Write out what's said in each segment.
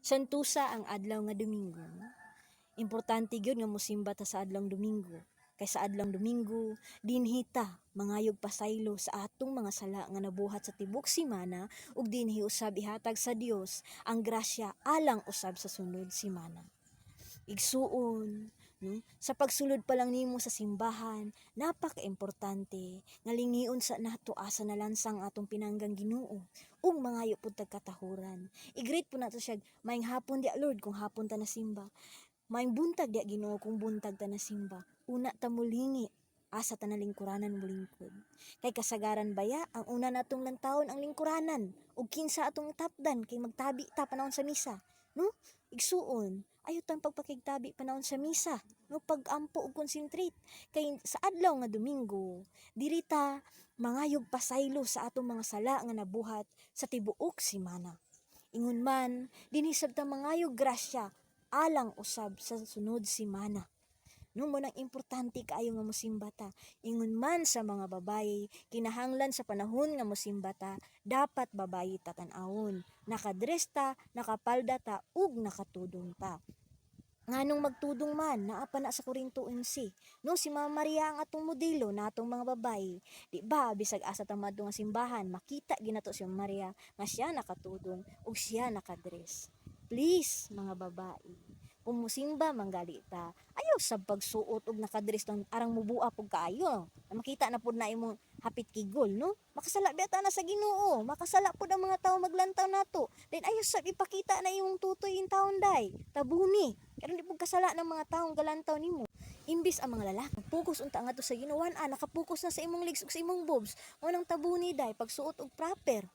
Santusa ang adlaw nga Domingo, no? Importante gyud nga mosimba ta sa adlawng Domingo. Kay sa adlawng Domingo, dinhi ta mangayog pasaylo sa atong mga sala nga nabuhat sa tibok simana ug dinhi usab ihatag sa Dios ang grasya alang usab sa sunod simana. Igsuon, no? Sa pagsulod pa lang nimo sa simbahan, napaka-importante nga lingion sa nato asa nalansang atong pinanggang Ginoo ug mangayo pud tag katahuran. I-greet po nato siya, "Maayong hapon diya, Lord," kung hapon ta nasimba. "Maayong buntag diya, Ginoo," kung buntag ta nasimba. Una ta mulingi asa ta nalingkuranan molingkod. Kay kasagaran baya, ang una natong lantawon ang lingkuranan ug kinsa atong tapdan kay magtabi ta panahon sa misa, no? Igsuon, ayo tang pagpakigtabi panahon sa misa, no? Pag-ampo ug concentrate kay sa adlaw nga Domingo, diri ta mangayog pasaylo sa atong mga sala nga nabuhat sa tibuok simana. Ingon man, dinhi sab ta mangayog grasya alang usab sa sunod simana. No, mao nang importante kaayo nga mosimba ta. Ingon man sa mga babayi, kinahanglan sa panahon nga mosimba ta, dapat babayi ta tan-awon. Nakadress ta, nakapalda ta, ug nakatudong ta. Nganong magtudong man, naa pa na sa Corinto 11. No, si Mama Maria ang atong modelo natong mga babayi. Di ba, bisag asa ta madto nga simbahan, makita ginato si Mama Maria nga siya nakatudong ug siya nakadress. Please, mga babae, kung musimba manggali ta, ayaw sa pagsuot og nakadress ng arang mubua pug kaayo. Na makita na pud na imong hapit kigol, no? Makasala baya na sa Ginoo, makasala pud ang mga tao maglantaw nato. Then ayaw sa ipakita na imong tutoy in taon day. Tabuni. Karon di pud kasala ng mga taong galantaw nimo. Imbis ang mga lalaki, focus unta ngadto sa Ginoo, ah, nakapokus na sa imong legs ug sa imong boobs. Mao nang tabuni day pagsuot og proper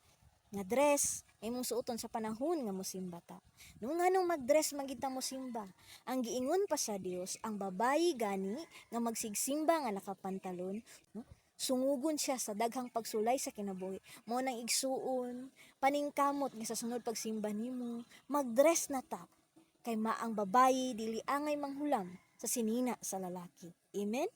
nga dress imong suoton sa panahon nga mosimba ta. No, nganong magdress man gid ta mosimba? Ang giingon pa sa Dios, ang babayi gani nga magsigsimba nga nakapantalon, no? Sungugon siya sa daghang pagsulay sa kinabuhi. Mao nang, igsuon, paningkamot nga sa sunod pagsimba nimo, magdress na ta. Kay maang babayi dili angay manghulam sa sinina sa lalaki. Amen?